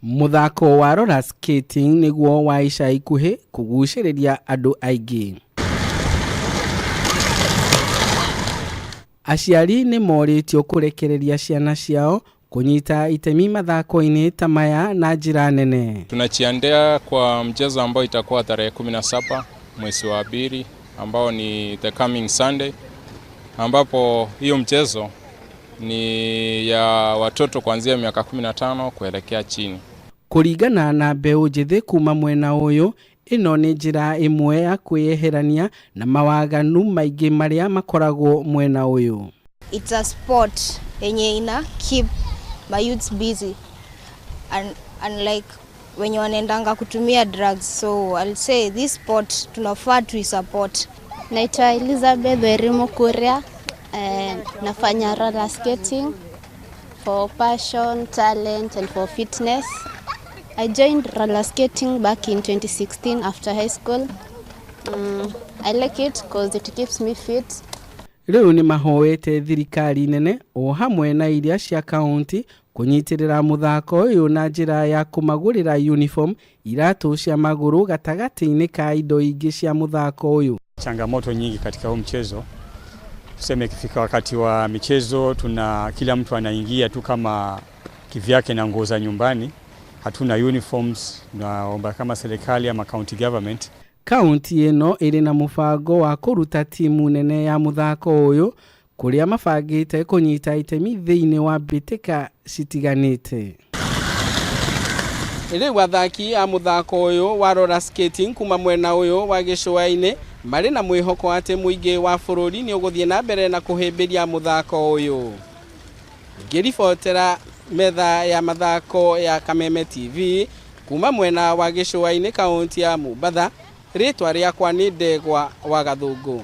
Mũthako wa roller skating nĩguo wa ica ikuhĩ kũgucĩrĩria andũ aingĩ. Aciari nĩ morĩtio kũrekereria ciana ciao kũnyita itemi mathako-inĩ ta maya na njĩra nene. Tunajiandaa kwa mchezo ambao itakuwa tarehe 17 mwezi wa pili ambao ni the coming Sunday, ambapo hiyo mchezo ni ya watoto kuanzia miaka 15 kuelekea chini. Kũringana na mbeũ njĩthĩ kuma mwena ũyũ, ĩno nĩ njĩra ĩmwe ya kwĩyeherania na mawaganu maingĩ marĩa makoragwo mwena ũyũ. It's a sport yenye ina keep my youths busy and unlike wenye wanaendanga kutumia drugs, so I'll say this sport tunafaa tuisupport. Naitwa Elizabeth Werimu Kuria. Nafanya roller skating for passion, talent and for fitness. I joined roller skating back in 2016 after high school. I like it because it keeps me fit. Rĩu nĩ mahoete thirikari nene o hamwe na iria cia kaunti kũnyitĩrĩra mũthako ũyũ na njĩra ya kũmagũrĩra uniform, iratũ cia magũrũ gatagatĩ-inĩ ka indo ingĩ cia mũthako ũyũ. Changamoto nyingi katika huu mchezo, tuseme ikifika wakati wa michezo, tuna kila mtu anaingia tu kama kivyake na nguo za nyumbani, hatuna uniforms. Naomba kama serikali ama county government. Kaunti ĩno ĩrĩ na mũbango wa kũruta timu nene ya mũthako ũyũ kũrĩa mabangĩte kũnyita itemi thĩinĩ wa mbĩtĩka citiganĩte. Rĩu athaki a mũthako ũyũ wa roller skating kuma mwena ũyũ wa gĩcũa-inĩ marĩ na mwĩhoko atĩ mũingĩ wa bũrũri nĩ ũgũthiĩ na mbere na kũhĩmbĩria mũthako ũyũ. Ngĩribotera metha ya mathako ya Kameme TV kuma mwena wa gĩcũa-inĩ kaunti ya Mombatha, rĩtwa rĩakwa nĩ Ndegwa wa Gathũngũ.